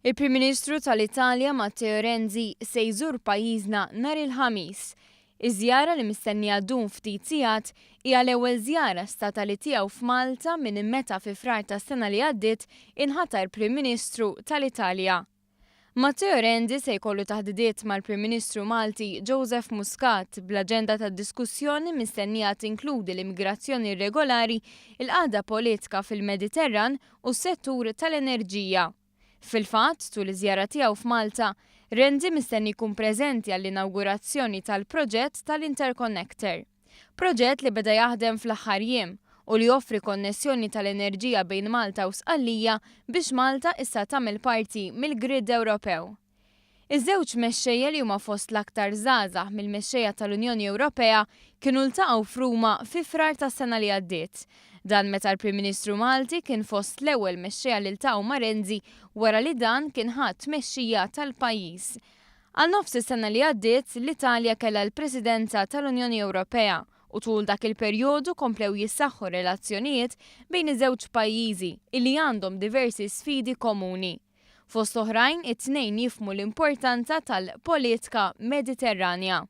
Il-Prim Ministru tal-Italja Matteo Renzi se jżur pajjiżna nhar il-Ħamis. Iż-żjara li mistennija ddum ftit sigħat hija l-ewwel żjara statali tiegħu f'Malta minn meta fi Frar tas-sena li għaddiet inħatar Prim Ministru tal-Italja. Matteo Renzi se jkollu taħdidiet mal-Prim Ministru Malti Joseph Muscat bl-aġenda tad-diskussjoni mistennija tinkludi l-immigrazzjoni irregolari, il-qagħda politika fil-Mediterran u s-settur tal-enerġija. Fil-fatt, tul iż-żjara tiegħu f'Malta, Renzi mistenni jkun preżenti għall-inawgurazzjoni tal-proġett tal-Interconnector. Proġett li beda jaħdem fl-aħħar jiem u li joffri konnessjoni tal-enerġija bejn Malta u Sqallija biex Malta issa tagħmel parti mill-grid Ewropew. Iż-żewġ mexxejja li huma fost l-aktar żgħażagħ mill-mexxejja tal-Unjoni Ewropea kienu ltaqgħu f'Ruma fi Frar tas-sena li għaddiet. Dan meta l-Prim Ministru Malti kien fost l-ewwel mexxejja li ltaqgħu ma' Renzi wara li dan kien ħa t-tmexxija tal-pajjiż. Għal nofs is-sena li għaddiet, l-Italja kellha l-Presidenza tal-Unjoni Ewropea u tul dak il-perjodu komplew jissaħħu r-relazzjonijiet bejn iż-żewġ pajjiżi illi għandhom diversi sfidi komuni. Fost oħrajn, it-tnejn jifhmu l-importanza tal-politka Mediterranja.